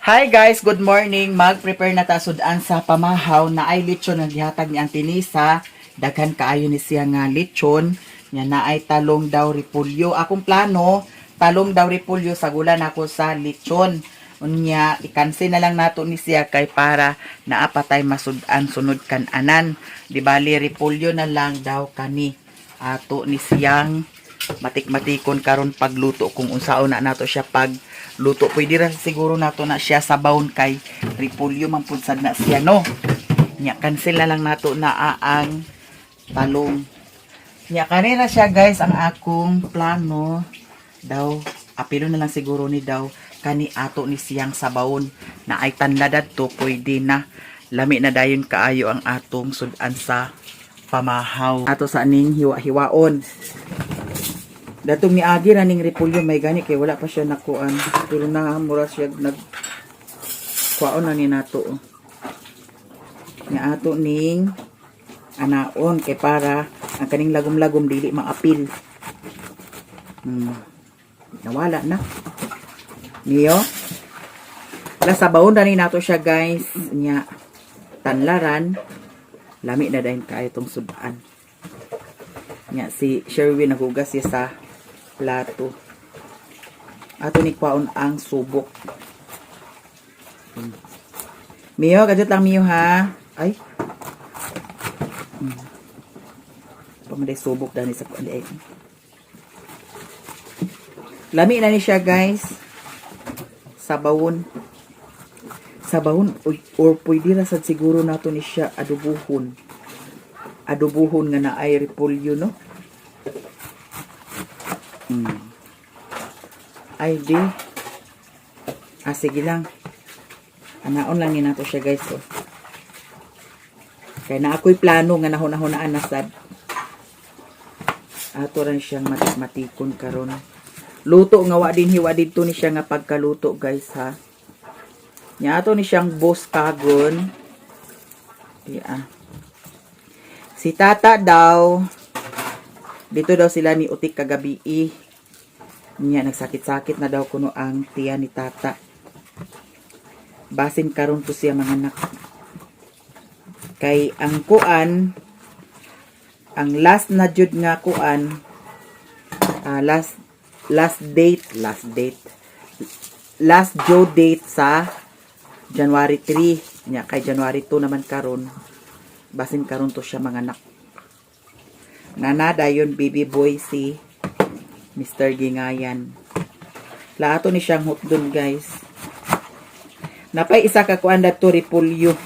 Hi guys, good morning. Mag-prepare na ta sudan sa pamahaw na ay lechon ang gihatag ni Auntie Nisa. Daghan kaayo ni siya nga lechon. Nya na ay talong daw repolyo. Akong plano, talong daw repolyo sagulan ako sa lechon. Unya, i-cancel na lang nato ni siya kay para naapatay masud-an sunod kan anan. Di bali repolyo na lang daw kani. Ato ni siyang matik-matikon karon pagluto kung unsaon na nato siya pagluto. Pwede ra siguro nato na siya sabawon kay repolyo man pud sad na siya, no? Nya cancel na lang nato na ang talong. Nya kanina siya guys ang akong plano daw, apilo na lang siguro ni daw kani ato ni siyang sabawon na ay tanla dadto, pwede na, lami na dayon kaayo ang atong sudan sa pamahaw ato sa ning hiwa-hiwaon. Datong niagi ra ning repolyo may gani kay wala pa siya nakuan. Pero na mura siya nag kuaon na ni nato. Oh. Nga ato ning anaon kay para ang kaning lagom-lagom dili maapil. Nawala na. Niyo. La sabawon ra ni nato siya guys. Nya tanlaran, lami na dayon kaayo tong sudan. Nya si Sherwin naghugas siya sa plato. Ato ni kwaon ang subok. Mio, kadjot lang Mio ha. Ay. Pamaday subok dani sa kuan ay. Lami na ni siya guys. Sabawon. Sabawon or pwede ra sad siguro nato ni siya adobuhon. Adobuhon nga naay repolyo, no? Ay, di. Ah, sige lang. Anaon lang ni nato siya, guys, oh. Kaya na ako'y plano nga nahuna-hunaan na sad. Ato ran siyang matikon karon. Luto nga wa din hiwa didto ni siya nga pagkaluto, guys, ha. Nya ato ni siyang boss kagon. Di ah. Si tata daw, dito daw sila ni Utik kagabi. Niya nagsakit-sakit na daw kuno ang tiyan ni tata. Basin karon to siya mga anak. Kay ang kuan, ang last na jud nga kuan, ah, last last date, last date, last due date sa January 3. Nya kay January 2 naman karon. Basin karon to siya mga anak. Nana dayon baby boy si Mr. Gingayan. Laato ni siyang hotdog, guys. Napay isa ka kuan dadto, repolyo.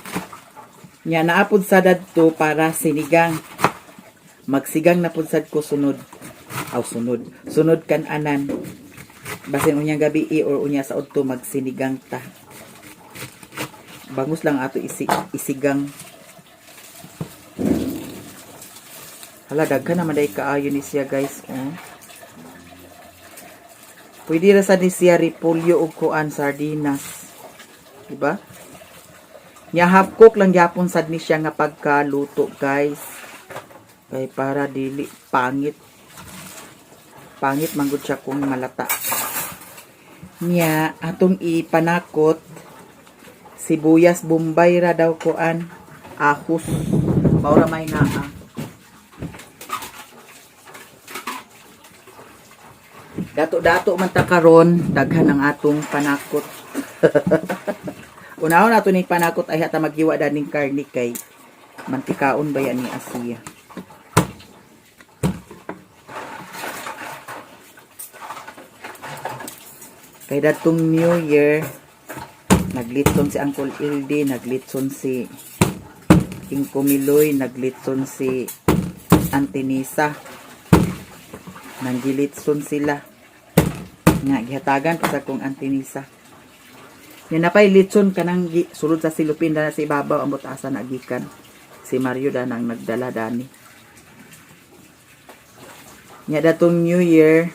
Nya naapod sa dadto para sinigang. Magsigang na pud sad ko sunod. Aw, sunod. Sunod kan anan. Basin unyang gabi or unya sa udto magsinigang ta. Bangus lang ato isigang. Hala, daghan naman day kaayo ni siya guys. Oh. Pwede ra sa ni siya repolyo og kuan, sardinas. Diba? Nya half cook lang gyapon sad ni siya nga pagkaluto, guys. Kay para dili pangit. Pangit manggod siya kung malata. Nya atong ipanakot, sibuyas bombay ra daw kuan, ahos. Mao ra may naa. Dato-dato man ta karon, daghan ang atong panakot. Unahon nato ning panakot ay hata maghiwa daning karne kay mantikaon ba yan ni Asiya. Kay datong New Year, naglitson si Uncle Ildi, naglitson si King Kumiloy, naglitson si Auntie Nisa. Nanggilitson sila. Nga, gihatagan pa sa kong Auntie Nisa. Nga napay litson kanang sulod sa silupin na sa ibabaw ang butasan na gikan. Si Mario da nang nagdala dani. Nya datong New Year,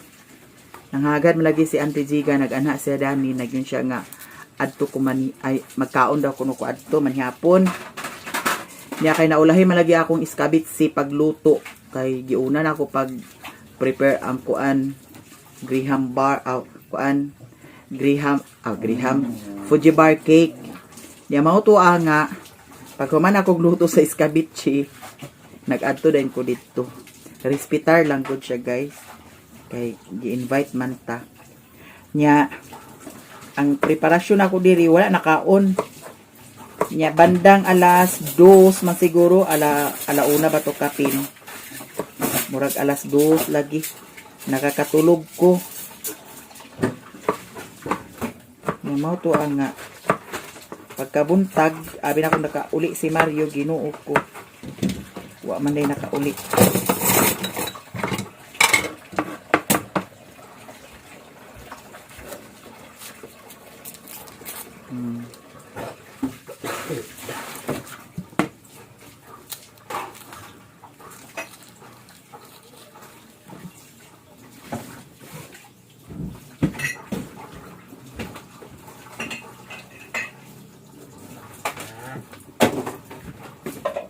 nanghagad malagi si Auntie Giga, nag-anha siya dani, nagyun siya nga adto ko man ay magkaon daw kuno ko adto manhapon. Nya kay naulahi malagi akong iskabit si pagluto kay giuna na ako pag prepare ang kuan, Graham bar aw kuan, Graham, Graham, Fuji bar cake. Nya mao to nga pag human ako luto sa escabeche, nag-adto din ko dito. Respitar lang gud siya, guys. Kay gi-invite man ta. Nya ang preparasyon ako diri wala nakaon. Nya bandang alas 2 man siguro, ala 1 ba to kapin. Murag alas 2 lagi. Nakakatulog ko. Nya mao to ang nga pagkabuntag, abi na kung nakauli si Mario, Ginoo ko. Wa man day nakauli.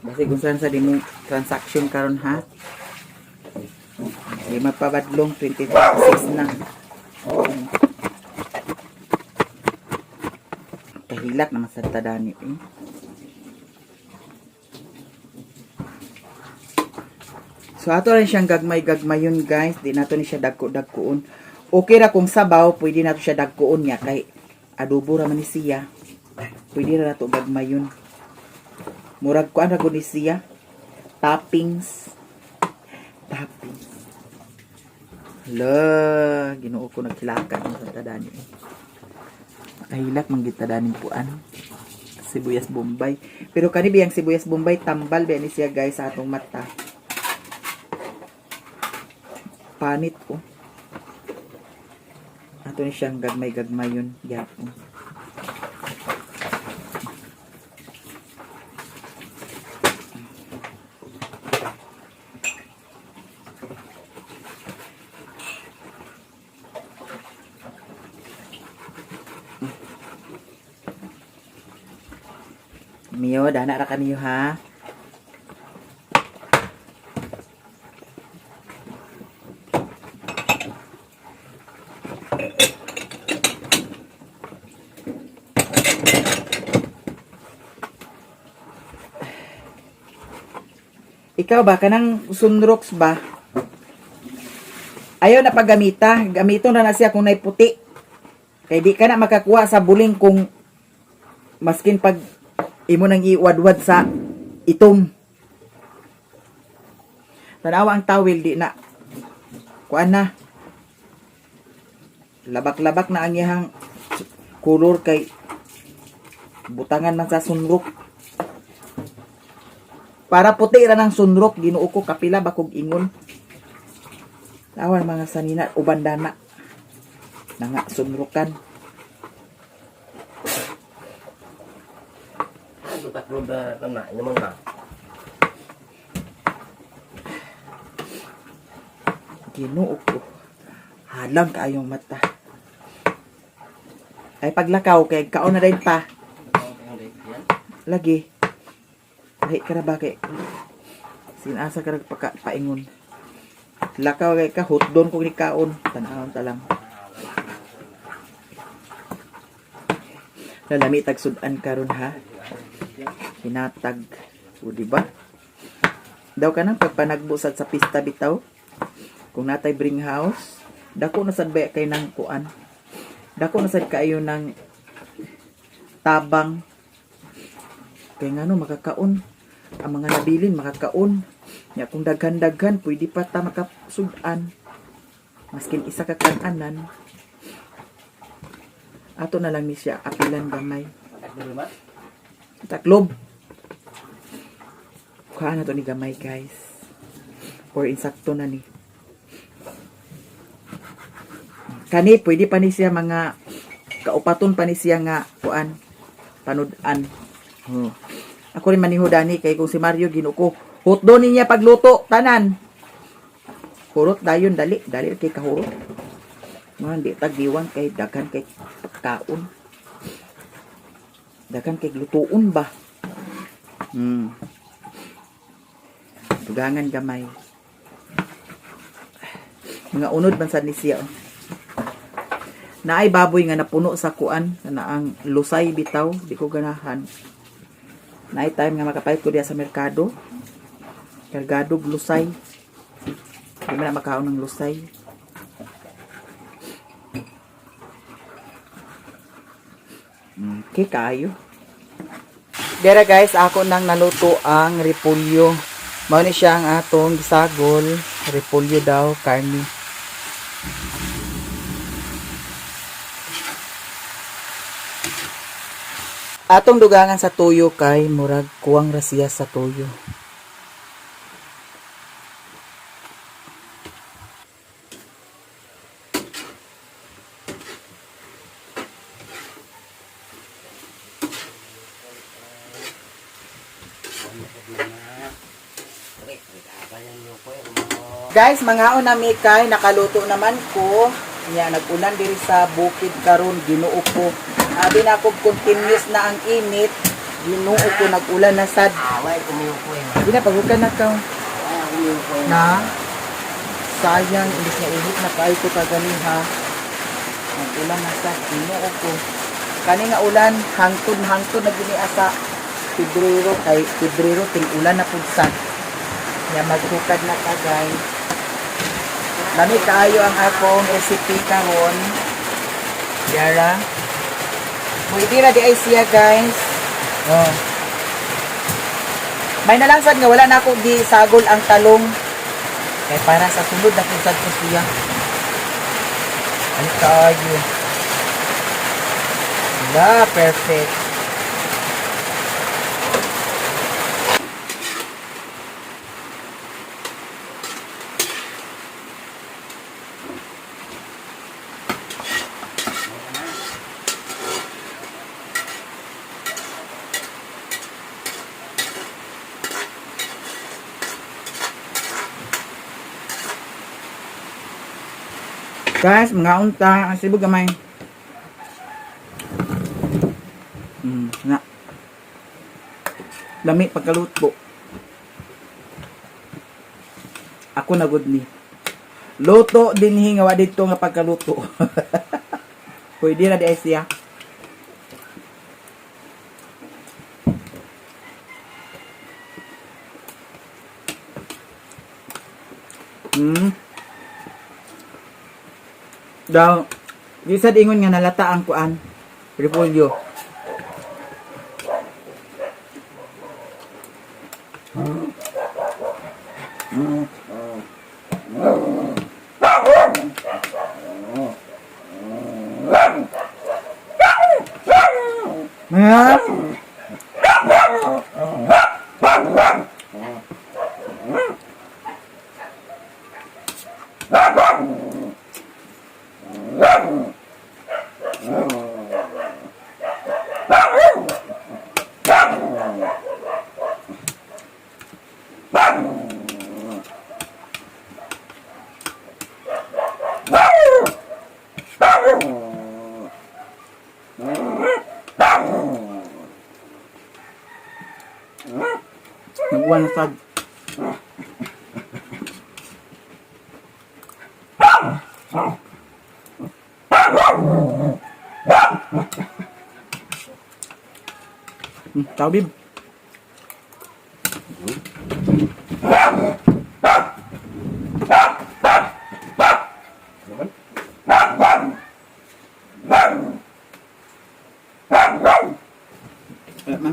Basi kung saan sa di mo transaction karon ha. Di mapabadlong 26 na. Kahilak naman sa tadani eh. So ato rin siyang gagmay-gagmay yun, guys. Di nato ni siya dagko-dagkoon. Okay ra kung sabaw, pwede nato siya dagkoon niya kay adobo ra man ni siya. Pwede ra nato gagmay yun. Murag kuan ra gud ni siya. Toppings. Toppings. Hala, Ginoo ko, naghilakan sa tadani. Nakahilak man gid tadaning puan. Sibuyas Bombay. Pero kani biyang sibuyas Bombay tambal ba ni siya, guys, sa atong mata. Panit oh. Ato ni siyang gagmay-gagmay yun. Yapon. Mio, dana ra kamiyo ha. Ikaw ba kanang sunrocks ba? Ayaw na paggamita, gamiton ra na siya kung nay puti. Kay di ka na makakuha sa buling kung maskin pag imo nang iwadwad sa itom. Tanawa ang tawil di na. Kuan na. Labak-labak na ang iyang kulor kay butangan man sa sunrok. Para puti ra ng sunrok, Ginoo ko, kapila ba kog ingon. Tawan mga sanina uban dana. Nanga sunrokan. Tatlo ba tama naman ka? Ginoo ko. Halang kaayong mata. Ay paglakaw kay kaon na din pa. Lagi. Lahi ka na ba kay sinasa ka paka paingon. Lakaw kay ka hotdon kog ni kaon. Tan-awon ta lang. Lalami tag sudan karon ha. Hinatag. O di ba? Daw ka nang pagpanagbo sad sa pista bitaw. Kung natay bring house, dako na sad ba kay nang kuan. Dako na sad kaayo ng tabang. Kay ngano makakaon ang mga nabilin makakaon. Nya kung daghan-daghan pwede pa ta makasud-an. Maskin isa ka kananan. Ato na lang ni siya apilan gamay. Taklob. Kuhaan na to ni gamay, guys. Or insakto na ni. Kani pwede pa ni siya mga kaupaton pa ni siya nga kuan panud-an. Oh. Ako rin maniho dani kay kung si Mario, Ginoo ko. Hotdo niya pagluto tanan. Hurot dayon dali, dali kay kahurot. Mga di tagdiwang kay daghan kay kaon. Daghan kay lutuon ba. Dugangan gamay. Mga unod man sad ni siya. Oh. Naay baboy nga napuno sa kuan kana ang lusay bitaw, di ko ganahan. Naay time nga makapalit ko diya sa merkado. Kargado og lusay. Di man na makaon ng lusay. Okay, kayo. Dera guys, ako nang naluto ang repolyo. Mao ni siya ang atong gisagol, repolyo daw, karne. Atong dugangan sa tuyo kay murag kuwang ra siya sa tuyo. Guys, mangaon na mi kay nakaluto naman ko. Nya nag-ulan diri sa bukid karon, Ginoo ko. Abi na ako continuous na ang init. Ginoo ko, nag-ulan na sad. Away, kumiyukoy. Di na pagukan na ka. Ay, kumiyukoy. Na sayang imbis na init na kaayo ko kagani ha. Nag-ulan na sad, Ginoo ko. Kani nga ulan hangtod hangtod na gini asa Pebrero kay Pebrero ting-ulan na pud sad. Nya maghukad na ka guys. Lami kaayo ang akong recipe karon. Yara. Pwede ra di ay siya guys. Oh. May nalangsad nga wala na ako di sagol ang talong. Kay para sa sulod na pud sad ko siya. Ano kaayo? La, perfect. Guys, mga unta, ang sibog gamay. Na. Lami pagkaluto. Ako na good ni. Luto din nga wa dito nga pagkaluto. Pwede na di ay siya. Daw, di sad ingon nga nalata ang kuan. Repolyo. Ha? Nagkuha na sad. Ciao, bib. Wala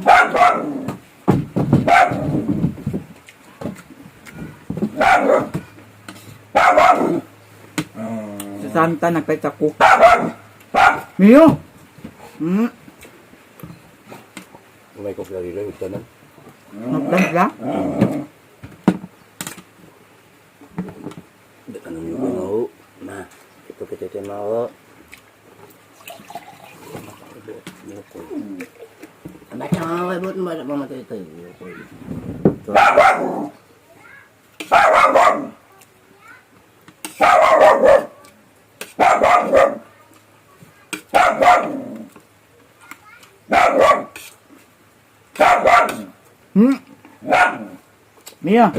man. Si Santa nagpalit ako. Mio! May coffee na rin, ito na. Nagdan sila? Anong yukoy nga ho? Ma, ito kita ito ma ho. Yukoy. Ba't ang mga kabot mo? Ba't mga ito ito? Yukoy. Mia!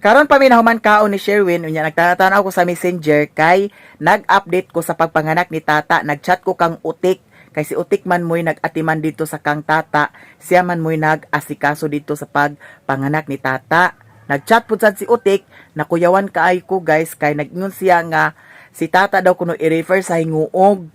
Karon pa mi nahuman kaon ni Sherwin, unya nagtanaw ko sa Messenger kay nag-update ko sa pagpanganak ni Tata. Nagchat ko kang Utik kay si Utik man mo'y nag-atiman dito sa kang Tata, siya man mo'y nag-asikaso dito sa pagpanganak ni Tata. Nagchat pud sad si Utik, nakuyawan kaay ko, guys, kay nag-ingon siya nga si Tata daw kuno i-refer sa Hinguog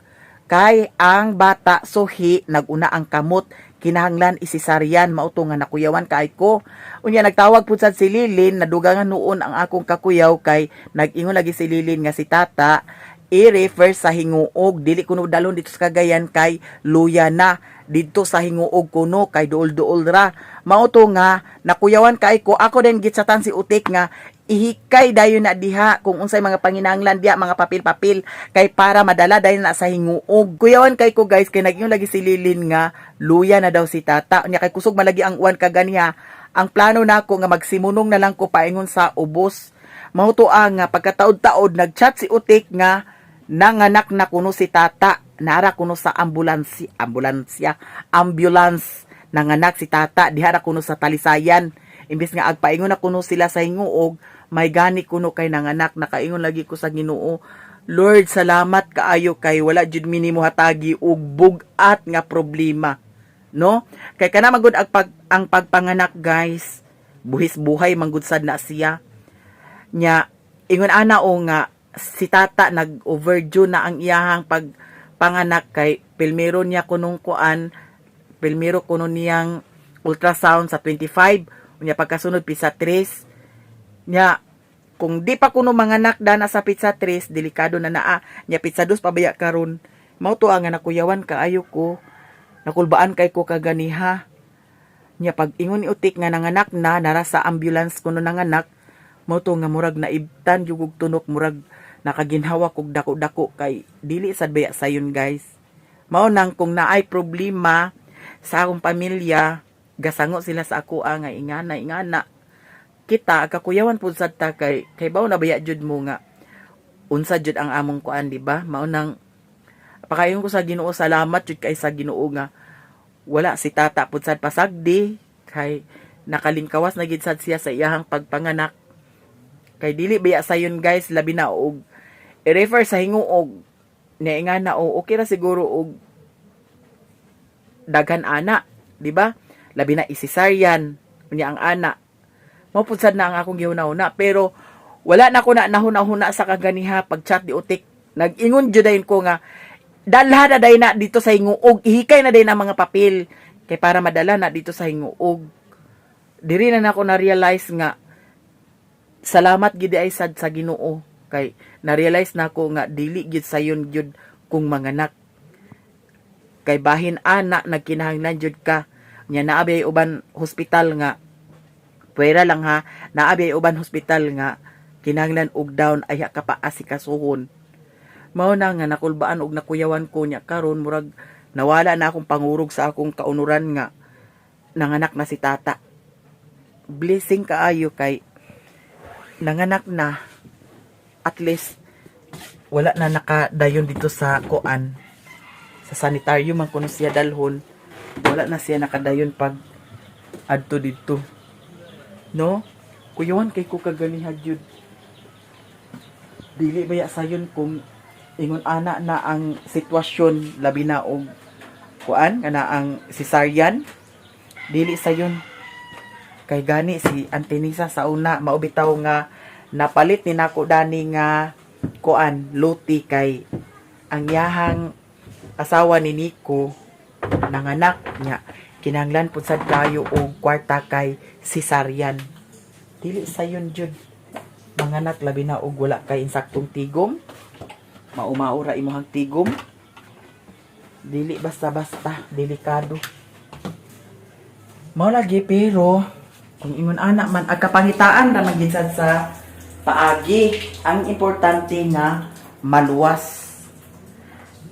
kay ang bata suhi naguna ang kamot, kinahanglan isisaryan. Mao to nga nakuyawan kay ko. Unya nagtawag pud sad si Lilin, nadugangan noon ang akong kakuyaw kay nag-ingon lagi si Lilin nga si Tata i-refer sa Hinguog, dili kuno dalhon dito sa Cagayan kay luya na, didto sa Hinguog kuno kay duol-duol ra. Mao to nga nakuyawan kay ko. Ako din gitsatan si Utik nga ihikay dayon na diha kung unsay mga panginahanglan diha, mga papel-papel, kay para madala dayon na sa Hinguog. Kuyawan kay ko, guys, kay nag lagi si Lilin nga luya na daw si Tata. Unya kay kusog malagi ang uwan kaganiha, ang plano nako nga magsimunong na lang ko paingon sa ubos. Mao to ang nga pagkataod-taod nagchat si Utik nga nanganak na kuno si Tata, nara kuno sa ambulansya, ambulansya, ambulance. Nanganak si Tata diha ra kuno sa Talisayan. Imbes nga agpaingon na kuno sila sa Hinguog, may gani kuno kay nanganak. Nakaingon lagi ko sa Ginoo, "Lord, salamat kaayo kay wala jud mi nimo hatagi og bug-at nga problema," no? Kay kana magud ang pagpanganak, guys, buhis buhay manggud sad na siya. Nya ingon ana o nga si Tata nag overdue na ang iyahang pagpanganak kay pilmero niya kunong kuan, pilmero kuno niyang ultrasound sa 25, unya pagkasunod pisa 3. Nya kung di pa kuno manganak dana sa petsa 3, delikado na naa. Nya petsa 2 pa baya karon. Mao to ang nga nakuyawan kaayo ko, nakulbaan kay ko kaganiha. Nya pag ingon ni Utik nga nanganak na, nara sa ambulance kuno nanganak, mao to nga murag naibtan jud og tunok, murag nakaginhawa kog dako-dako kay dili sad baya sayon, guys. Mao nang kung naay problema sa akong pamilya, gasango sila sa ako nga ingana ingana kita, kakuyawan pud sad ta kay bawo na baya jud mo nga unsa jud ang among kuan, di ba? Mao nang pakayon ko sa Ginoo, salamat jud kay sa Ginoo nga wala si Tata pud sad pasagdi kay nakalingkawas na gid sad siya sa iyahang pagpanganak. Kay dili baya sayon, guys, labi na og i-refer sa Hinguog niya nga na o okay ra siguro og daghan ana, di ba? Labi na i-cesarean unya ang ana. Mao pud sad na ang akong gihuna-huna, pero wala na ko na nahuna-huna sa kaganiha. Pag chat ni Utik, nag-ingon jud dayon ko nga dalha na dayon na dito sa Hinguog, ihikay na dayon ang mga papel kay para madala na dito sa Hinguog. Diri na nako na-realize nga salamat gid ay sad sa Ginoo kay na-realize nako nga dili gid sayon gyud kung manganak kay bahin ana nagkinahanglan jud ka nya. Naa bay uban hospital nga, pwera lang ha, naa bay uban hospital nga kinahanglan og down ay ka pa asikasuhon. Mao na nga nakulbaan og nakuyawan ko. Nya karon murag nawala na akong pangurog sa akong kaunuran nga nanganak na si Tata. Blessing kaayo kay nanganak na, at least wala na nakadayon dito sa kuan, sa sanitarium man kuno siya dalhon. Wala na siya nakadayon pag adto didto, no? Kuyawan kay ko kaganiha gyud. Dili baya sayon kung ingon ana na ang sitwasyon, labi na og kuan kana ang cesarean, dili sayon. Kay gani si Antinisa sa una, mao bitaw nga napalit ni nako dani nga kuan, luti, kay ang yahang asawa ni Nico nanganak niya, kinahanglan pud sad kayo og kwarta kay cesarean. Dili sayon jud manganak, labi na og wala kay insaktong tigom, maumao ra imong tigom. Dili basta-basta, delikado mao lagi. Pero kung ingon ana man agkapangitaan ra man gid sad sa paagi, ang importante nga maluwas.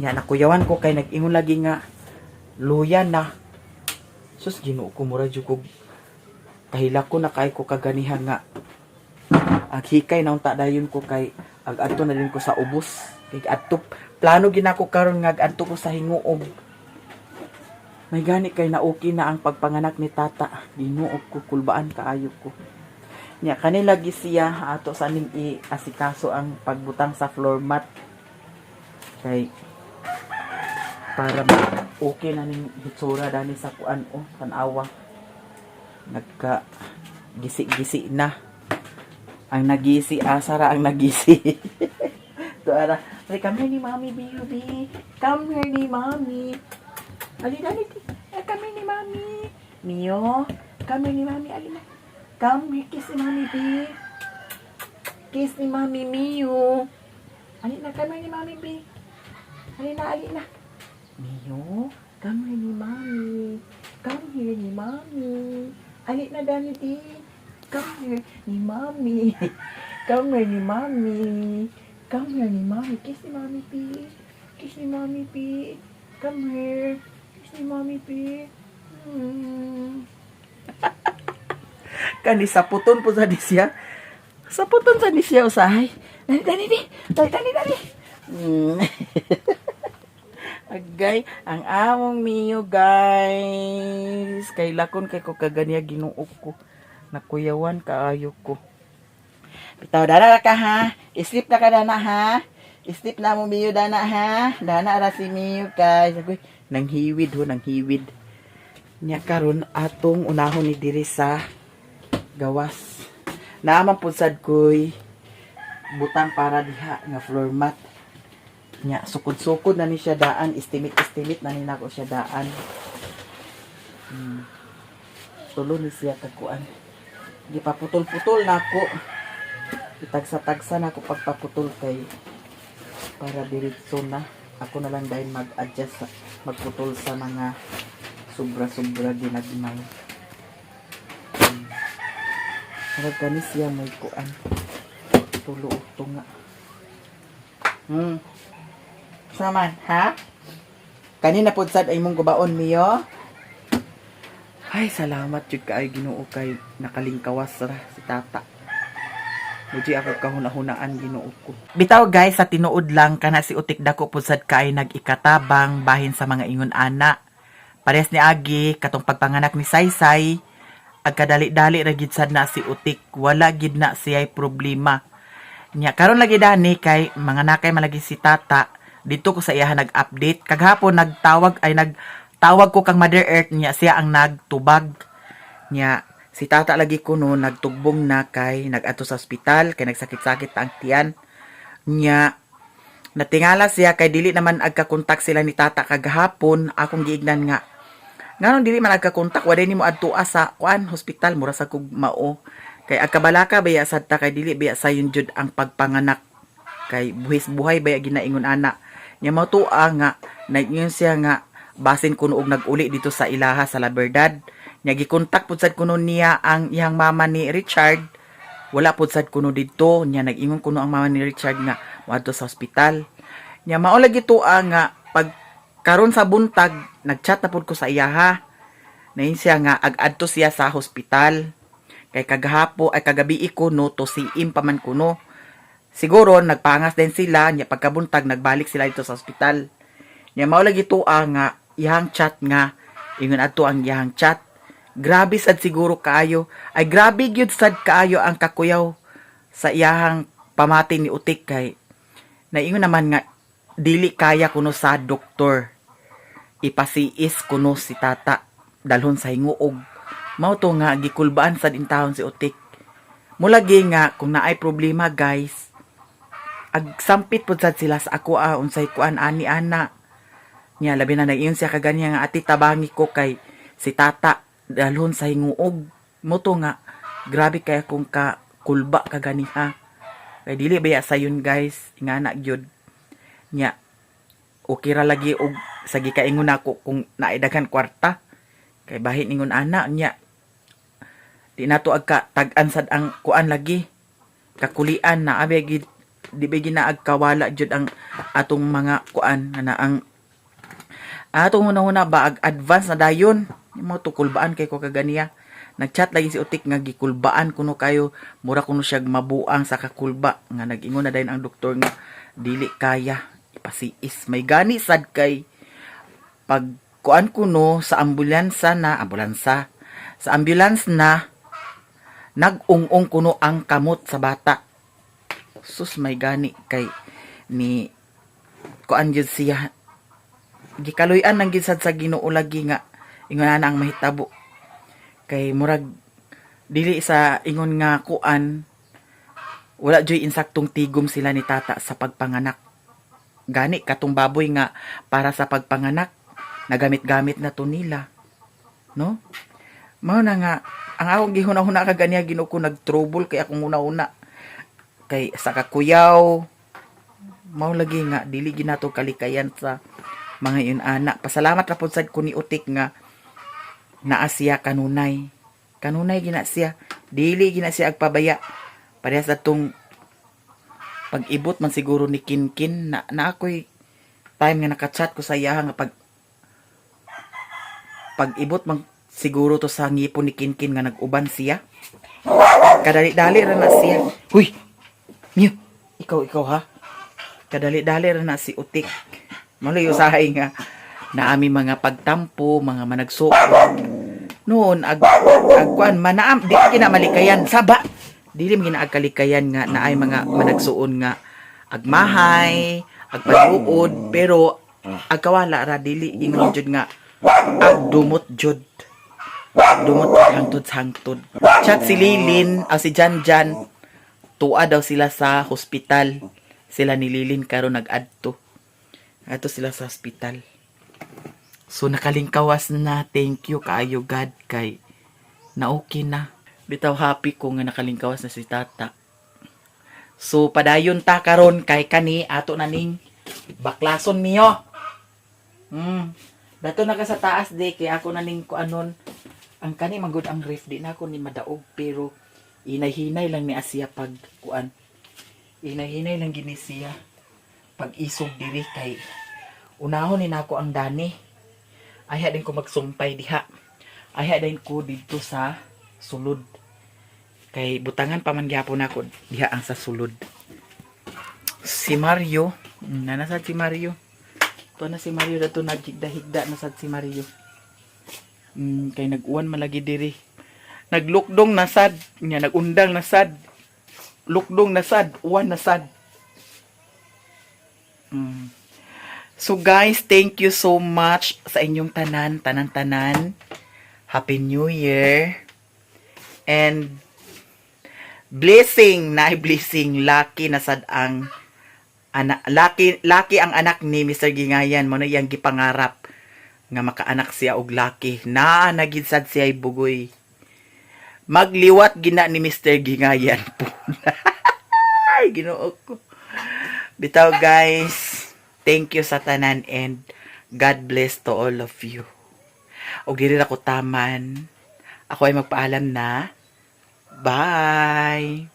Nya nakuyawan ko kay nag-ingon lagi nga luya na. Sus, Ginoo ko, mura jud kog kahilak ko na kay ko kaganihan nga ang hikay na unta dayon ko kay ag adto na din ko sa ubos. Kay adto plano ginako karon nga adto ko sa Hinguog. May gani kay na okay na ang pagpanganak ni Tata. Ginoo ko, kulbaan kaayo ko. Nya kanila gi siya ato sa ning iasikaso ang pagbutang sa floor mat. Kay para okay na ning hitsura dani sa kuan, oh, tan-awa. Nagka gisi-gisi na. Ang nagisi, asa ra ang nagisi? To ara. Ay, come here ni Mami, baby. Come here ni Mami. Ali, dali. Ay, come here ni Mami. Mio, come here ni Mami. Ali na. Come here, kiss ni Mami, B. Kiss ni Mami, Mio. Ali na, come here ni Mami, B. Ali na, ali na. Mio, come here ni Mami. Come here ni Mami. Ali na, dali, di. Come here ni Mami. Come here ni Mami. Come here ni Mami. Kiss ni Mami, P. Kiss ni Mami, P. Come here. Kiss ni Mami, P. Kani saputon po sa di siya. Saputon sa di siya usahay. Dali, dali, di. Dali, dali, dali. Agay, ang among Mio, guys. Kay lakon kay ko kaganiya, Ginoo ko. Nakuyawan kaayo ko. Bitaw, dana ra ka ha. Sleep na ka dana ha. Sleep na mo, Mio, dana ha. Dana ra si Mio, guys. Agoy, nanghiwid ho, nanghiwid. Nya karon atong unahon ni diri sa gawas. Naaman pud sad koy butang para diha nga floor mat. Nya sukod-sukod na ni siya daan, estimate estimate na ni nako siya daan. Tulo ni siya kakuan. Gipaputol-putol nako. Itagsa-tagsa nako pagpaputol kay para diretso na. Ako na lang dahil mag-adjust, magputol sa mga sobra-sobra ginagmay. Murag kani siya may kuan. Tulo og tunga. Saman, ha? Kanina pod sad ay mong gubaon, Mio. Ay, salamat jud kaayo, Ginoo, kay nakalingkawas ra si Tata. Muji ako kahuna-hunaan, Ginoo ko. Bitaw, guys, sa tinuod lang kana si Utik dako pud sad kay nag-ikatabang bahin sa mga ingon ana. Parehas ni Agi katong pagpanganak ni Saysay, agkadali-dali ra gid sad na si Utik, wala gid na siya'y problema. Nya karon lagi dani kay mga nakay malagi si Tata dito ko sa iya nag-update. Kaghapon nagtawag ay nagtawag ko kang Mother Earth niya, siya ang nagtubag. Nya si Tata lagi kuno nagtugbong na kay nag-adto sa ospital kay nagsakit-sakit ang tiyan. Nya natingala siya kay dili naman agkakontak sila ni Tata kagahapon. Akong giignan nga nganong dili man agkakontak, waday nimo adtoa sa kuan hospital, mura sa kog mao kay agkabalaka baya sad ta kay dili baya sayon jud ang pagpanganak kay buhis buhay baya ginaingon ana. Nya mao tuwa nga nag-ingon siya nga basin kuno og nag-uli dito sa ilaha sa La Verdad. Nya gikontak pud sad kuno niya ang iyang mama ni Richard, wala pud sad kuno didto. Nya nag-ingon kuno ang mama ni Richard nga moadto sa ospital. Nya mao lagi tuwa nga pag karon sa buntag nagchat na pud ko sa iyaha. Nain siya nga ag-adto siya sa hospital kay kagahapo ay kagabi kuno to siim pa man kuno. Siguro nagpangas din sila. Nya pagkabuntag nagbalik sila dito sa ospital. Nya mao lagi tuwa nga iyang chat nga ingon adto ang iyang chat, grabe sad siguro kaayo ay grabe gyud sad kaayo ang kakuyaw sa iyahang pamati ni Utik kay naingon naman nga dili kaya kuno sa doktor, ipasiis kuno si Tata, dalhon sa hinguog. Mao to nga gikulbaan sad intawon si Utik. Mulagi nga kung naay problema, guys, agsampit pud sad sila sa ako ah, unsay kuan ani ana niya. Labi na nag-ingon siya kaganiya nga, "Ati, tabangi ko kay si Tata dalhon sa hinguog." Mo to nga grabe kay akong ka kulba kaganiha kay dili baya sayon, guys, ingana gyud. Nya okay ra lagi og sa gikaingon nako kung naay daghan kwarta kay bahin ingon ana. Nya di nato agka tag-an sad ang kuan lagi kakulian na abi gid di ba ginaag kawala jud ang atong mga kuan nga na ang atong hunahuna ba ag advance na dayon mo tukulbaan kay ko kaganiya. Nagchat lagi si Utik nga gikulbaan kuno kayo, mura kuno siya mabuang sa kakulba nga nag-ingon na dayon ang doktor nga dili kaya, ipasiis. May gani sad kay pag kuan kuno sa ambulansa na, ambulansa, sa ambulance na. Nag-ung-ung kuno ang kamot sa bata. Sus, may gani kay ni kuan jud siya. Gikaluy-an nang gisad sa Ginoo lagi nga ingon ana ang mahitabo. Kay murag dili sa ingon nga kuan, wala joy insaktong tigom sila ni tata sa pagpanganak. Gani katong baboy nga para sa pagpanganak, nagamit-gamit na to nila. No? Mao na nga ang akong gihuna-huna kaganiya, Ginoo ko, nag-trouble kay akong una-una. Kay sa kakuyaw, mao lagi nga dili ginato kalikayan sa mga yun ana. Pasalamat ra pud sad ko ni Utik nga naa siya kanunay. Kanunay gina siya. Dili gina siya agpabaya. Parehas atong pag-ibot man siguro ni Kinkin na, na ako'y time nga nakachat ko sa iya nga pag-ibot man siguro to sa ngipon ni Kinkin nga nag-uban siya. Kadali-dali ra na siya. Huy! Mew! Ikaw, ikaw ha? Kadali-dali ra na si Utik. Maloy usahay nga naami mga pagtampo, mga managsuo. Noon, ag kuan manaam, di gina malikayan saba. Dili man gina agkalikayan nga naay mga managsuon nga agmahay, agpaluod, pero agkawala ra, dili ingon jud nga agdumot jud. Dumot hangtod sa hangtod. Chat si Lilin, o si Jan Jan, tuwa daw sila sa hospital. Sila ni Lilin karon nag-adto. Ato sila sa hospital. So nakalingkawas na, thank you kaayo God kay na okay na. Bitaw happy ko nga nakalingkawas na si tata. So padayon ta karon kay kani ato na ning baklason niyo. Dato na ka sa taas di kay ako na ning kuanon. Ang kani magud ang ref, di na ako ni madaog pero hinay-hinay lang ni Asia pag kuan. Hinay-hinay lang gini siya pag isog diri kay unahon ni nako ang dani. Ayha din ko magsumpay diha. Ayha din ko didto sa sulod. Kay butangan pa man gyapon nako diha ang sa sulod. Si Mario, nanasad si Mario. Tuwa na si Mario dato, naghigda-higda na sad si Mario. Kay nag-uwan malagi diri. Naglukdong na sad, nya nagundang na sad. Lukdong na sad, uwan na sad. So guys, thank you so much sa inyong tanan, tanan-tanan. Happy New Year. And blessing na blessing, lucky na sad ang anak, lucky, lucky ang anak ni Mr. Gingayan mo na iyang gipangarap nga makaanak siya og lucky na nagid sad siya ay bugoy magliwat gina ni Mr. Gingayan po. Ay, Ginoo ko. Bitaw guys, thank you sa tanan and God bless to all of you. Og diri ra ko taman. Ako ay magpaalam na. Bye.